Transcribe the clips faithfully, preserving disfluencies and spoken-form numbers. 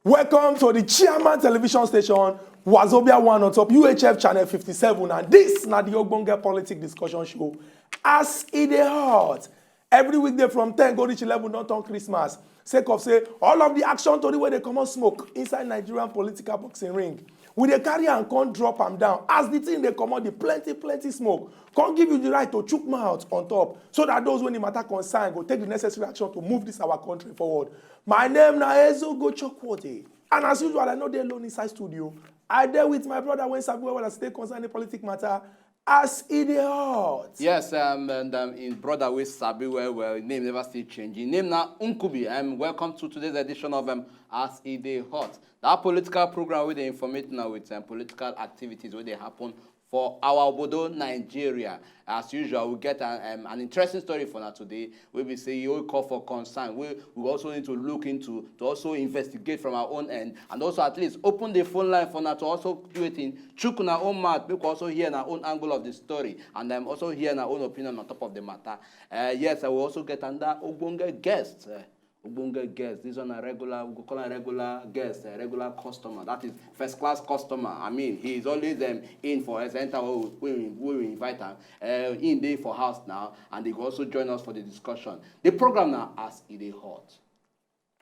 Welcome to the Chairman Television Station, Wazobia one on top U H F channel fifty-seven, and this na the Ogbonge Politic Discussion Show. As e dey hot, every weekday from ten go reach eleven don turn Christmas, sake of say all of the action tori wey dey comot smoke inside Nigerian political boxing ring, we dey carry am come drop am down. As the thing dey comot, the plenty plenty smoke come give you the right to chook mouth on top, so that those wey the matter concern go take the necessary action to move this our country forward. My name na Ezo Gochokwote, and as usual, I no dey alone inside studio. I dey with my brother wey sabi well well as e take concern the politic matter, as e dey hot. Yes, um, and um, in brother wey sabi well well, him name never still change. Him name na Nkubi. Um, welcome to today's edition of um, As E Dey Hot. That political program wey dey informate now with um, political activities wey dey happen for our obodo Nigeria. As usual, we get an, um, an interesting story for now today. We be say you call for concern. We we also need to look into to also investigate from our own end and also at least open the phone line for now to also do it in chook na own mouth. Make we also hear na own angle of the story and um, also hear na own opinion on top of the matter. Uh, yes, I will also get another ogbonge guest. Uh, ogbonge guest. This one a regular, we go call am regular guest, a regular customer. That is first class customer. I mean, he is always um, in for us. Enter when we, when we, when we invite am. Uh, he dey for house now, and he go also join us for the discussion. The program now as e dey hot.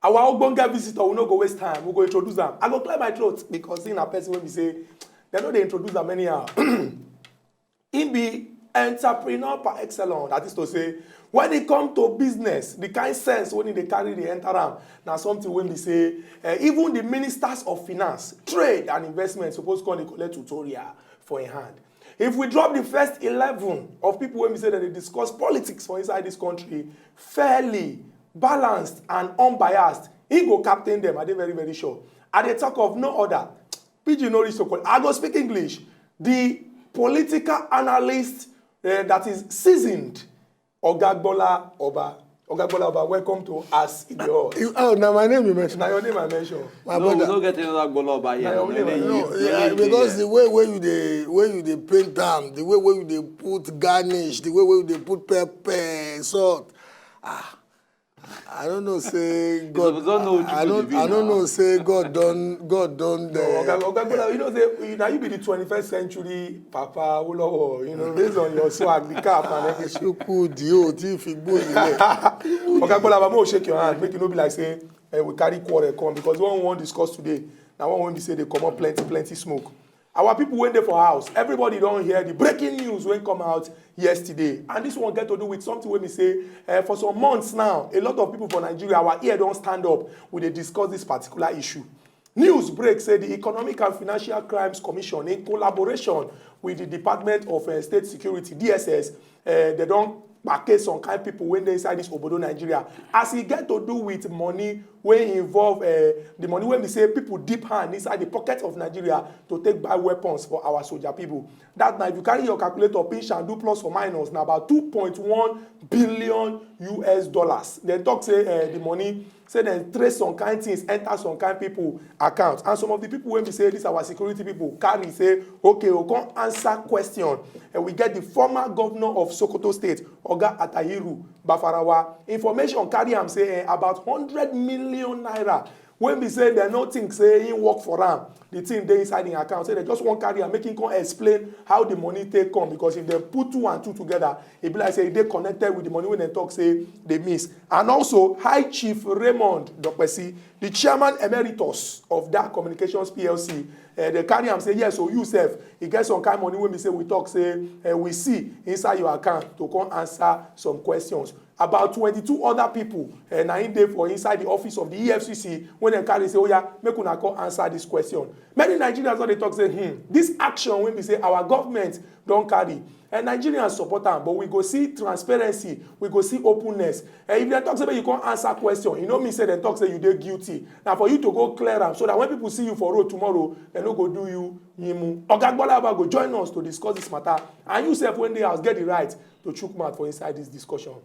Our ogbonge visitor, we no go waste time. We go introduce am. I go clear my throat because he na person wey be say dem no dey introduce am anyhow. He be entrepreneur par excellence. That is to say, when e come to business, the kind sense wey e dey carry dey enter am na something wey be say uh, even the ministers of finance, trade and investment suppose come dey collect tutorial for im hand. If we drop the first eleven of people wey be say dem dey discuss politics for inside this country fairly, balanced and unbiased, he go captain them. I dey very very sure. I dey talk of no other. Pidgin no reach to call. I go speak English. The political analyst uh, that is seasoned, Ogagbola Oba. Ogagbola Oba, welcome to As E Dey Hot. You, oh, now my name you mentioned. Na your name I mention. My No, we brother. no get any Ogbola Oba here. No, We no, dey no. use- we Yeah, dey because use- the way where you dey where you dey paint am, the way where you dey put garnish, the way where you dey put pepper, salt. Ah, I don't know say God. don't know which I way don't. to be I don't now. Know say God don God don. Oga- Ogagbola, you know say you- na you be the twenty-first century Papa Awolowo. You know, based on your swag, the cap and everything. Suku di o ti fi gbó ilẹ̀. Ogagbola, but make we shake your hand, make e no be like say eh, we carry quarrel come, because the one we wan discuss today na one wey be say dey comot plenty plenty smoke. Our people wey dey for house, everybody don hear the breaking news wey come out yesterday, and this one get to do with something wey be say eh, for some months now, a lot of people for Nigeria, our ear don stand up. We dey discuss this particular issue. News break say the Economic and Financial Crimes Commission, in collaboration with the Department of eh, State Security, D S S, eh, they don kpake some kind people wey dey inside this obodo Nigeria, as e get to do with money wey involve eh, the money wey be say people dip hand inside the pocket of Nigeria to take buy weapons for our soldier people. That na if you carry your calculator, pinch and do plus or minus, na about two point one billion U S dollars. They talk say eh, the money say dem trace some kind things enter some kind people account, and some of the people wey be say this our security people carry say, okay, we come answer question. And we get the former governor of Sokoto State, Oga Atahiru Bafarawa. Information carry am say eh, about hundred million naira wey be say dem no think say him work for am, the thing dey inside him account, say dem just wan carry am make him come explain how the money take come, because if dem put two and two together, e be like say e dey connected with the money wey dem talk say dey miss. And also, High Chief Raymond Dokpesi, the chairman emeritus of that communications P L C, eh, dem carry am say yes, so you sef, e get some kind money wey be say we talk say eh, we see inside your account to come answer some questions. About twenty-two other people eh, na im dey for inside the office of the E F C C wey dem carry say, oya, make una come answer this question. Many Nigerians don dey talk say, hmm, this action wey be say our government don carry, and Nigerians support am, but we go see transparency, we go see openness. And if dem talk say make you come answer question, e no mean say dem talk say you dey guilty. Na for you to go clear am, so that when people see you for road tomorrow, dem no go do you yimu. Oga Gbolaba go join us to discuss this matter, and you sef wey dey house get the right to chook mouth for inside this discussion.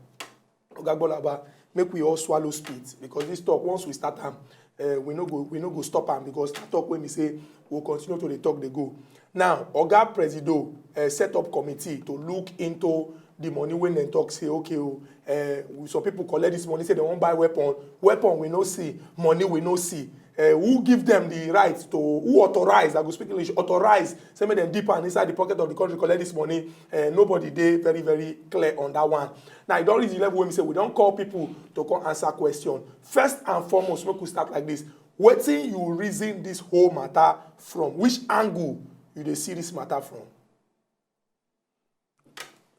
Oga Gbolaba, make we all swallow spit, because this talk, once we start am, uh, we no go we no go stop am, because that talk wey be say we we'll continue to dey talk dey go. Now, Oga Presido uh, set up committee to look into the money wey dem talk say, okay, oh, uh, some people collect this money, say dem wan buy weapon. Weapon we no see, money we no see. Uh, who give them the right to, who authorize, I go speak English, authorize, say make dem dip am inside the pocket of the country, collect this money. Uh, nobody dey very, very clear on that one. Now, e don reach the level wey we say we don call people to come answer question. First and foremost, make we start like this. Wetin you reason this whole matter from? Which angle you dey see this matter from?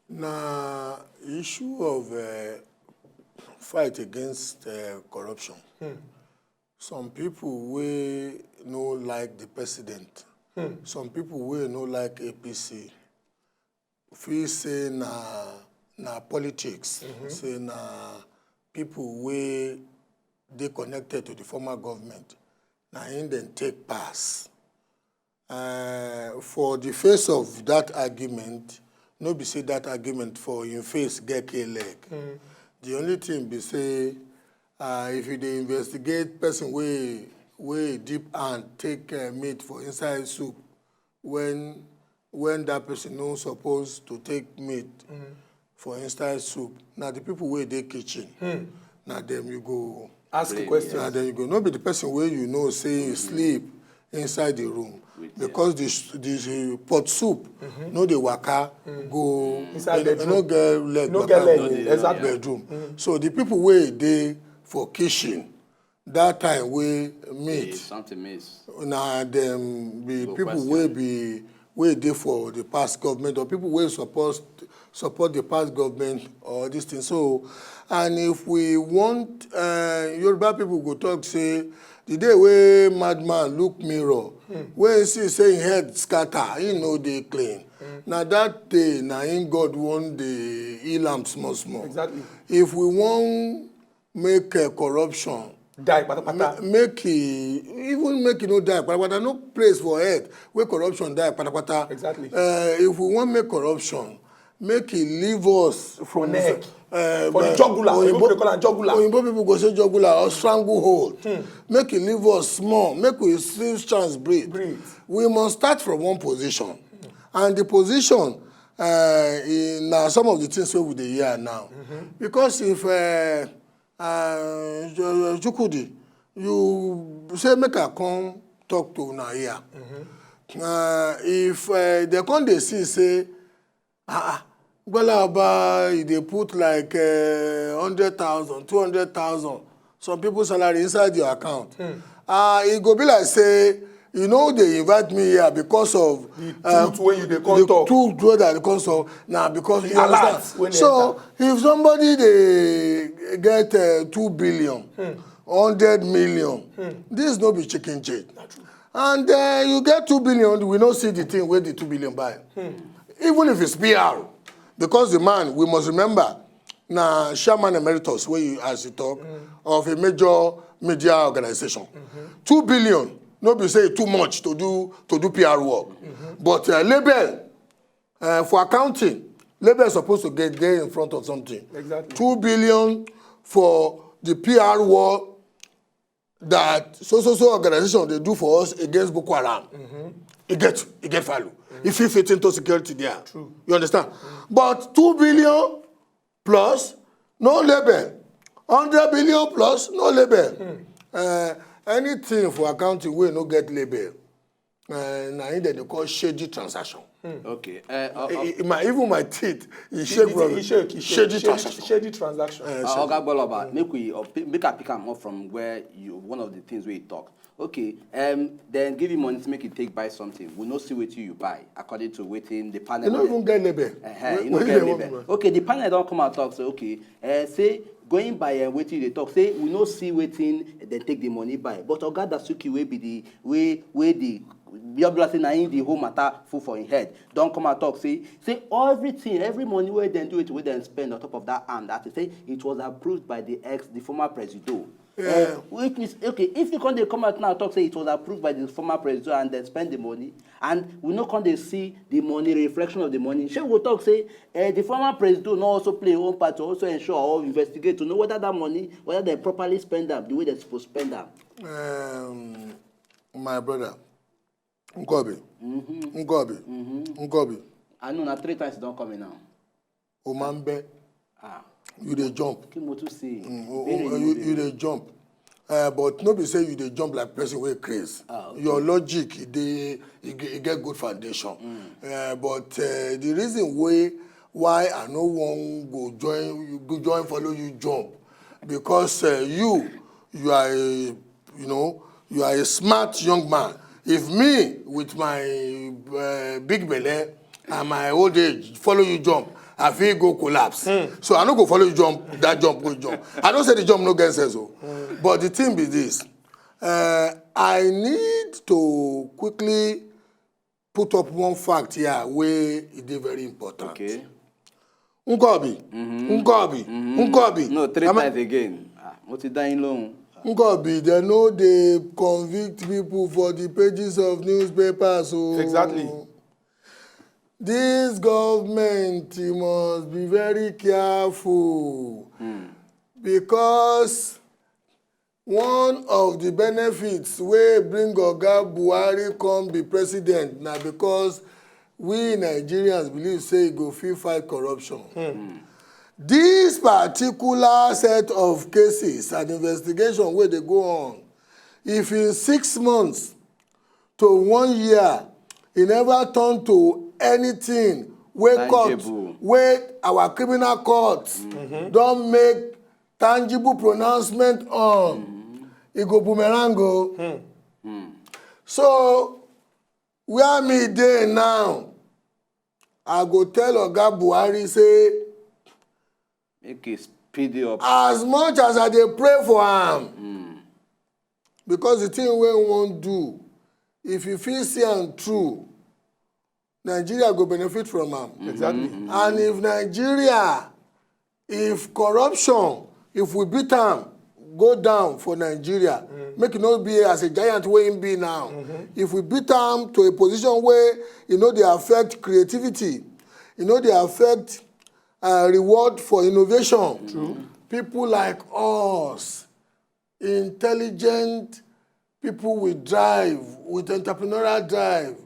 Na issue of uh, fight against uh, corruption. Some people wey no like the president, some people wey no like A P C, feel say na na politics, say na people wey dey connected to the former government, na im dem take pass. Uh, for the face of that argument, no be say that argument for im face get k leg. The only thing be say, uh, if you dey investigate person wey wey dip hand take uh, meat for inside soup when when that person no suppose to take meat for inside soup, na the people wey dey kitchen, na dem you go Ask a question. na dem you go no be the person wey you know say e sleep inside the room, because the the pot soup no dey waka go Inside e no- e no bedroom. get leg No waka get leg, go exactly. bedroom. So the people wey dey for kitchen that time wey meat Something miss. na dem be Go people question. Wey be wey dey for the past government or people wey support support the past government or this thing. So, and if we want uh, Yoruba people go talk say the day wey madman look mirror, wey see say him head scatter, he no dey clean, na that day na him God wan dey heal am small small. Exactly. If we wan make uh, corruption Die patapata. make e even make e no die patapata, no place for earth wey corruption die patapata. Exactly. Uh, if we wan make corruption, make e leave us from neck. Uh, For the jugular. Oyinbo dey call am jugular. Oyinbo people go say jugular or stranglehold. Make e leave us small, make we still chance breathe. Breathe. We must start from one position, and the position uh, in, na some of the things wey we dey hear now. Because if uh, uh, Chukwudi, you say make I come talk to una here. Uh, if uh, they come dey see say ah ah Gbala Oba e dey put like uh, hundred thousand, two hundred thousand, some people salary inside your account. Ah, e go be like say you no dey invite me here because of The truth wey you dey come the talk. Truth wey I dey come solve na because you alert understand. Wey dey So if somebody dey get uh, two billion, hundred million, this no be chicken change. And uh, you get two billion, we no see the thing wey the two billion buy. Even if it's P R, because the man, we must remember, na chairman emeritus wey you as you talk of a major media organization. Two billion no be say too much to do to do P R work, but uh, label uh, for accounting, label suppose to get dey in front of something. Exactly. Two billion for the P R work that so so so organization dey do for us against Boko Haram. E get e get value. E fit fit into security there. You understand? But two billion plus no label, hundred billion plus no label. Uh, anything for accounting wey no get label, uh, na im dem dey call shady transaction. Okay. Uh, uh, I- I- my even my teeth e shake from E shake, e shake. shady transaction. Shady transaction. Uh, Oga Gbaloba, make we uh, pick, make I pick am up from where you one of the things we talk. Okay, um, then give you money to make you take buy something. We no see wetin you buy according to wetin the panel. You no even get label. Uh-huh, you no get label. Okay, the panel don come out talk say okay, uh, say going by uh, wetin you dey talk say we no see wetin dem take the money buy. But Oga Dasuki wey be the wey wey the Biola say na him the whole matter full for him head don come out talk say say everything every money wey dem do wetin wey dem spend on top of that arm that thing say it was approved by the ex the former presido. Yeah. Uh, which means okay if you come dey come out now talk say it was approved by the former presido and dem spend the money and we no come dey see the money reflection of the money shey we go talk say uh, the former presido no also play im own part to also ensure or investigate to know whether that money whether dem properly spend am the way dem suppose spend am. Um, my brother, Nkobi, Nkobi, Nkobi, I know na three times e don come in now. Omambe, Ah, you dey jump. kí mo tún sí. Mm, o- o- you you dey jump. Uh, but no be say you dey jump like person wey craze. Ah, okay. Your logic, e dey, e get, e get good foundation. Uh, but uh, the reason wey why I no wan go join, go join follow you jump, because uh, you, you are a, you know, you are a smart young man. If me with my uh, big belle and my old age follow you jump, I fit go collapse. So I no go follow you jump that jump wey you jump. I know say the jump no get sense o, but the thing be this. Uh, I need to quickly put up one fact here wey e dey very important. Okay. Nkobi, Nkobi, Nkobi. No, three Am I- times again. Ah, mo ti dá yín lóhùn. Nkobi, dem no dey convict people for the pages of newspapers o. Exactly. This government must be very careful, because one of the benefits wey bring Oga Buhari come be president na because we Nigerians believe say e go fit fight corruption. This particular set of cases and investigation wey dey go on, if in six months to one year, e never turn to anything wey court, Tangible. Wey our criminal court don make tangible pronouncement on, e go boomerang o. So where me dey now, I go tell Oga Buhari say, Make e speed up. As much as I dey pray for am, because the thing wey we wan do, if you fit see am true, Nigeria go benefit from am. Exactly. And if Nigeria, if corruption, if we beat am, go down for Nigeria, make e no be as a giant wey im be now. If we beat am to a position where e no dey affect creativity, e no dey affect uh, reward for innovation. True. People like us, intelligent people with drive, with entrepreneurial drive,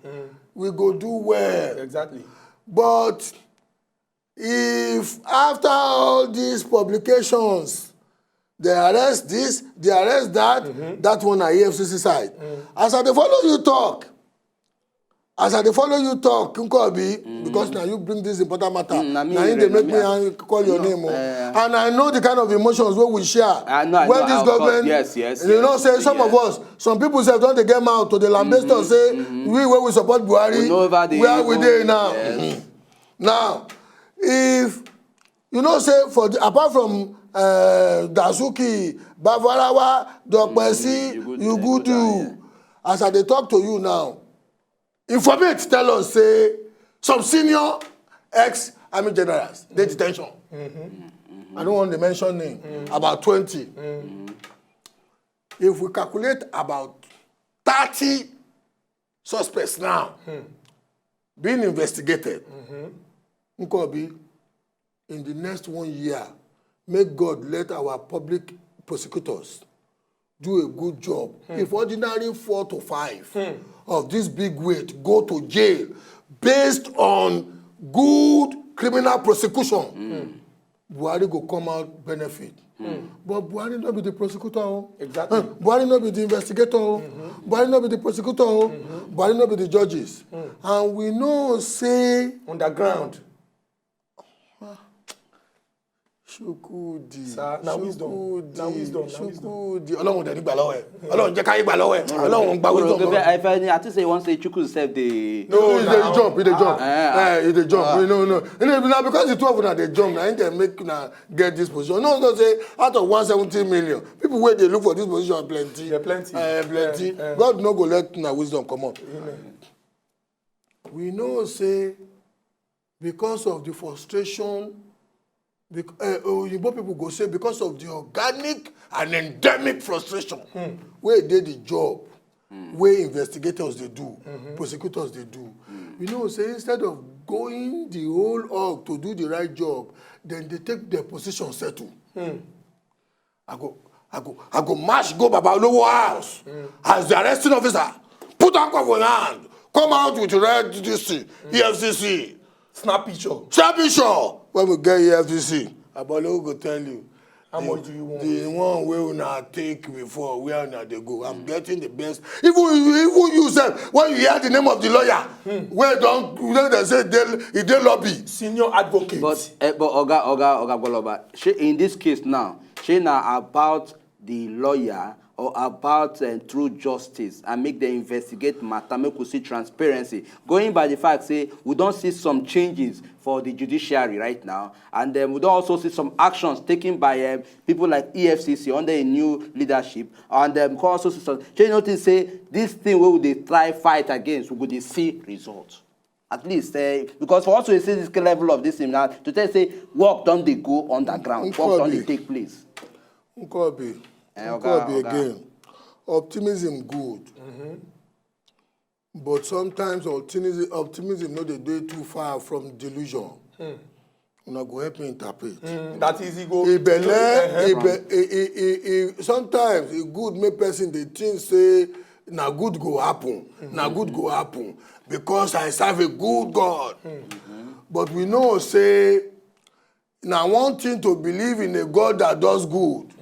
we go do well. Exactly. But if after all these publications, they arrest this, they arrest that, that one na E F C C side. As I dey follow you talk, as I dey follow you talk, Nkobi, because na you bring this important matter, Mm, na me na him dey make me call your name o. And I know the kind of emotions wey we share. I know, I when know, this of course, government, yes, yes, you know, yes, say some of us, some people sef don dey get mouth to dey lambaste us, say we wey we support Buhari, where we dey now. Now, if you know say for the, apart from uh, Dasuki, Bavarawa, Dokpesi, Yugudu, as I dey talk to you now, informate tell us say some senior ex-army generals dey detention. I don't want to mention name, about twenty. If we calculate about thirty suspects now being investigated, Nkobi, in the next one year, make God let our public prosecutors do a good job. If ordinary four to five of this big weight go to jail based on good criminal prosecution, Buhari go come out benefit. But Buhari no be the prosecutor o. Exactly. Eh, Buhari no be the investigator o. Buhari no be the prosecutor o. Buhari no be the judges. And we know say underground. Shukudi. Sir, na wisdom. Shukudi. Na wisdom, na wisdom. Shukudi. Ọlọ́run dẹ̀ nígbà lọ́wọ́ ẹ̀. Ọlọ́run jẹ́ ká yí gbà lọ́wọ́ ẹ̀. Ọlọ́run gba wisdom. If I, I think say one say Chuku sef dey. No, he dey jump, he dey jump. Eh, he dey jump. No, no, no. You know, na because the two of una dey jump, na him dey make una get this position. No, no, say out of one seventy million, people wey dey look for this position plenty. They plenty. Eh, plenty. Eh, eh. God no go let una wisdom comot. Amen. We know say because of the frustration, bec- uh, Oyibo people go say because of the organic and endemic frustration wey dey the job wey investigators dey do, prosecutors dey do. You know say instead of going the whole hog to do the right job, then they take their position settle. I go, I go, I go march go Baba Olowo house as the arresting officer. Put handcuff for your hand. Come out with red this thing, E F C C. Snap picture. Snap picture. When we get E F C C, Baba Olowo go tell you. How much do you want? The one wey una take before, where una dey go? I'm getting the best. Even you, even you sef, when you hear the name of the lawyer, wey don, wey dem say dey, e dey lobby. Senior advocate. But uh, but Oga Oga Oga Boloba, shey in this case now, shey na about the lawyer or about uh, true justice and make dem investigate matter, make we see transparency. Going by the fact say we don see some changes for the judiciary right now, and um, we don also see some actions taken by um, people like E F C C under a new leadership, and um, come also see some. Shey you notice say this thing wey we dey try fight against, we go dey see results. At least, uh, because for us to see this level of this thing now, to tell say work don dey go underground, work don dey take place. Nkobi, Eh, Oga, Nkobi Oga. Again, optimism good, but sometimes optimism, optimism no dey dey too far from delusion. Una go help me interpret. Mm, that is, e go. Ibele, Uh-huh. ibe, e, e, e, e, sometimes e good make person dey think say na good go happen, na good go happen because I serve a good God. But we know say na one thing to believe in a God that does good.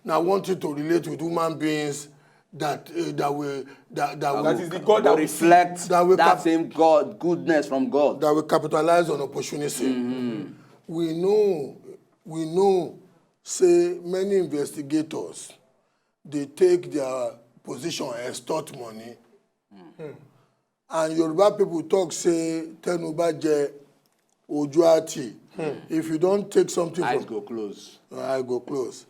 Na one thing to relate with human beings that uh, that will that, that will That is the God that we see. Reflect That we that cap- same God, goodness from God. That will capitalize on opportunity. We know, we know, say many investigators they take their position, extort money, and Yoruba people talk say tenubaje ojuati. If you don't take something Eyes from go close. I go close.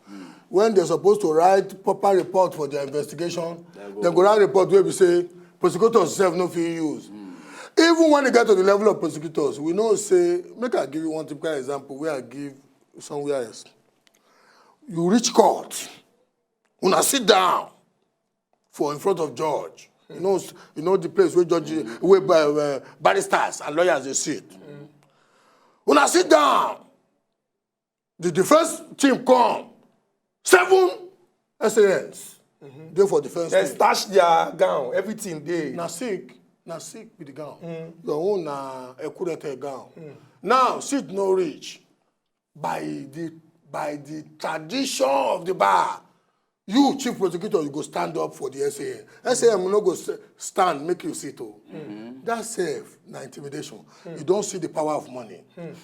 When they're supposed to write proper report for their investigation, They go- they go write report where we say prosecutors self no fit use. Even when they get to the level of prosecutors, we know say, make I give you one typical example where I give somewhere else. You reach court, una sit down for in front of judge. You know, you know the place where judge, where uh, barristers and lawyers they sit. Una sit down. The defense team come. Seven S A Ns. They for defense They team. Stash their gown, everything dey. Na sick, na sick be the gown. Your own na ekurete gown. Now seat no reach. By the by the tradition of the bar, you chief prosecutor, you go stand up for the S A N. S A N no go s- stand make you sit o. That self na intimidation. You don see the power of money.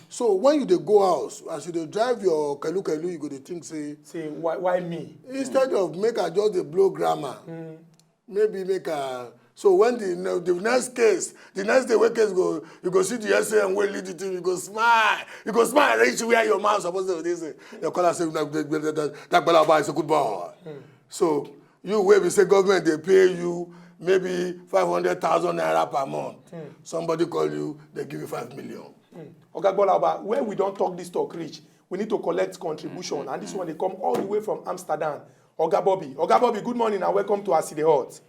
So when you dey go house, as you dey drive your kelu kelu, you go dey think say, Say why why me? Instead of make I just dey blow grammar, maybe make I. So when the ne- the next case, the next day wey case go, you go see the S A N wey lead the thing, you go smile, you go smile reach where your mouth suppose to dey say. Your caller say that that that that Gbala Oba is a good boy. So you wey be say government dey pay you maybe five hundred thousand naira per month. Somebody call you, they give you five million. Oga Gbala Oba, where we don talk this talk reach, we need to collect contribution, and this one dey come all the way from Amsterdam. Oga Bobby, Oga Bobby, good morning and welcome to As E Dey Hot.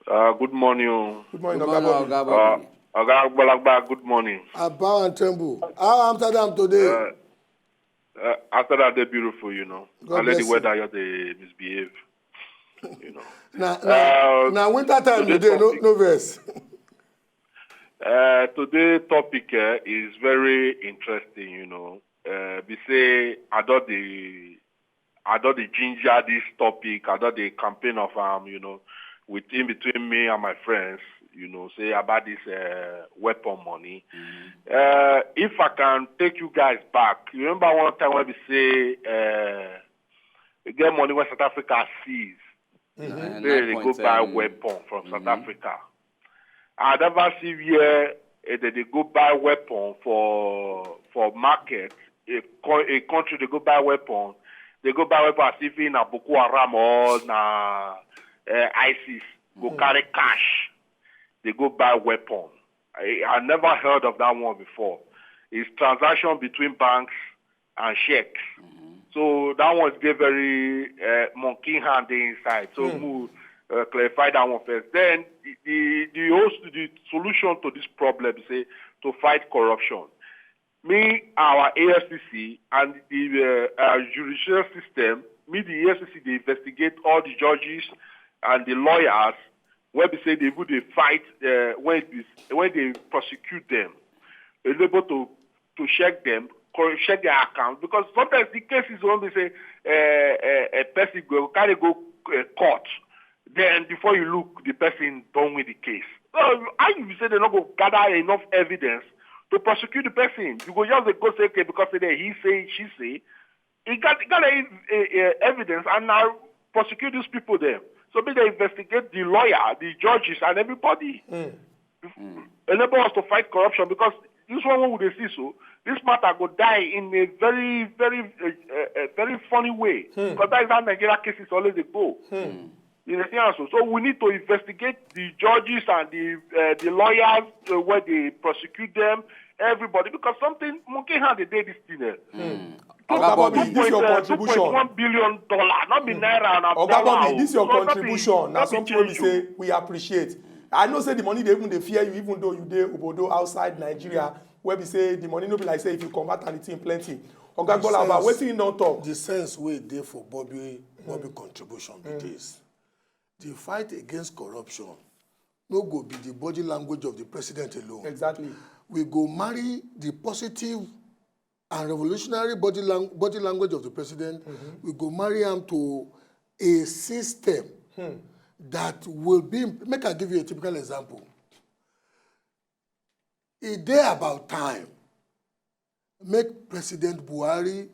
Uh, good morning. Oh. Good morning, Good Oga morning, Bobby. Oga Uh, Bobby. Oga Agbalagba, good morning. I bow and tremble. How Amsterdam today? Uh, uh, after that, they're beautiful, you know. God I let the bless you. Weather here they misbehave, you know. Na na Uh, na winter time today today, no topic- no vex. Uh, today topic uh, is very interesting, you know. Uh, we say I don't the I don't the ginger this topic. I don't the campaign of um, you know, with in between me and my friends, you know, say about this uh, weapon money. Uh, if I can take you guys back, you remember one time when we say uh, you get money when South Africa sees, Uh, they, they go buy nine point seven. Weapon from South Africa. I never see where eh, they, they go buy weapon for for market. A, co- a country they go buy weapon, they go buy weapon as if in a Boko Haram or na uh, ISIS go carry cash. They go buy weapon. I, I never heard of that one before. It's transaction between banks and checks. So that one dey very uh, monkey hand dey inside. So we uh, clarify that one first. Then the the, the, whole, the solution to this problem is say to fight corruption. Me, our A F C C and the uh, uh, judicial system, me the A F C C they investigate all the judges and the lawyers when they say they go they fight uh, when this when they prosecute them. They able to to check them correct, check their account, because sometimes the cases wey be say uh, uh, a person go carry go uh, court, then before you look, the person don win the case. So how you say they no go gather enough evidence to prosecute the person? You go just dey go say, okay, because say that he say, she say, he got, got a, a, a evidence and now prosecute these people there. So be they investigate the lawyer, the judges, and everybody. Enable us to fight corruption, because this one wey we dey see so, this matter go die in a very, very, uh, uh, uh, very funny way, because that is how Nigeria cases always dey go. You dey see am so? So we need to investigate the judges and the uh, the lawyers uh, where they prosecute them, everybody, because something monkey hand dey dey this thing. Eh. Oga Bobby, this your contribution. Two point one billion dollar, not be naira. Na Oga dollar Bobby, o. This your So nothing- contribution. Na nothing something wey we change say we appreciate. I know say the money dey even dey fear you, even though you dey obodo outside Nigeria, where we say the money no be like say if you convert and the thing plenty. Oga Gbolaba, wetin you don talk? The sense wey dey for Bobby Bobby contribution be this: the fight against corruption no go be the body language of the president alone. Exactly. We go marry the positive and revolutionary body, lang- body language of the president. We go marry am to a system that will be. Make I give you a typical example. E dey about time make President Buhari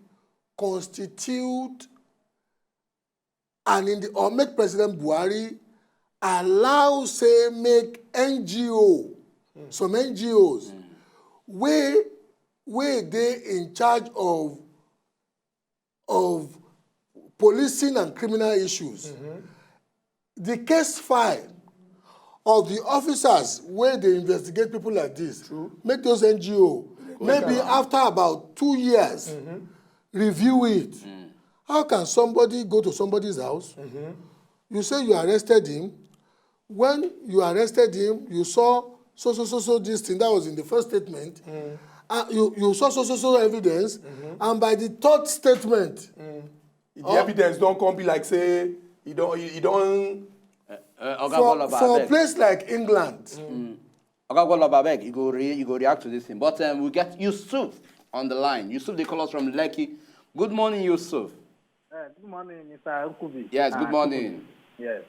constitute and in the, or make President Buhari allow say make N G O, some N G Os wey wey dey in charge of of policing and criminal issues, the case file of the officers wey dey investigate people like this, make those N G O, maybe after about two years, review it. How can somebody go to somebody's house? You say you arrested him. When you arrested him, you saw so so so so this thing that was in the first statement. Uh, you you saw so so so evidence, and by the third statement, The evidence don come be like say e don e don. Uh, Oga for, Gbolaba, for a abeg. Place like England, Oga Gbolaba, abeg, you go re- you go react to this thing. But um, we get Yusuf on the line. Yusuf, they call us from Lekki. Good morning, Yusuf. Uh, good morning, Mister Nkubi. Yes, Ah, good morning. Yes.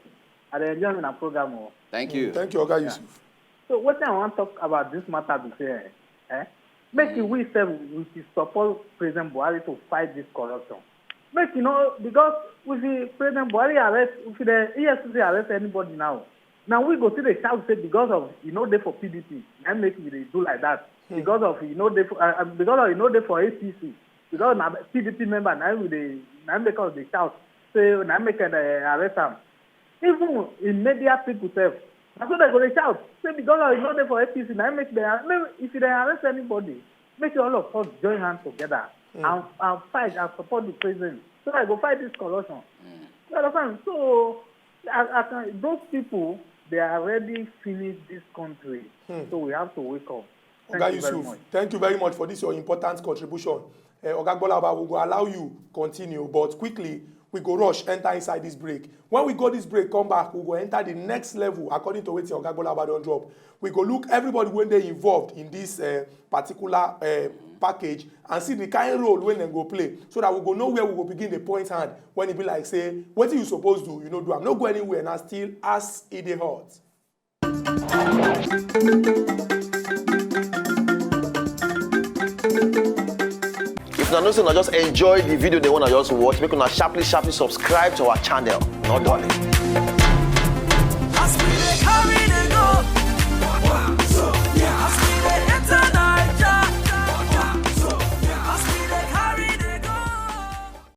I dey enjoy una program o. Thank you. Thank you, Oga Yusuf. So wetin I wan talk about this matter be say, eh, eh, make we sef we should support President Buhari to fight this corruption. Make you know, because we see President Buhari arrest, if the E F C C arrest anybody now, now we go see the shout say because of you know dey for P D P, then make we dey do like that. Because of you know dey for, uh, uh, because of you know dey for A P C, because na P D P member na we dey na make us dey shout say na make dem uh, arrest am. Even in media people sef, na so dem go dey shout say because of you know dey for A P C na make dem ar- make if dem arrest anybody, make all of us join hand together and and fight and support the president so that go fight this corruption. You understand? So I, I can, those people they already finished this country, so we have to wake up. Thank Oga you very Yusuf, much. Thank you very much for this your important contribution. Uh, Oga Gbolaba, we go allow you continue, but quickly we go rush enter inside this break. When we go this break, come back, we go enter the next level according to wetin Oga Gbolaba don drop. We go look everybody wey dey involved in this uh, particular uh, package and see the kind role wey dem go play, so that we go know where we go begin the point hand when e be like say wetin you suppose do, you no do am. No go anywhere na, still as e dey hot. If una know say una just enjoy the video dem wey una just watch, make una sharply sharply subscribe to our channel. No dulling.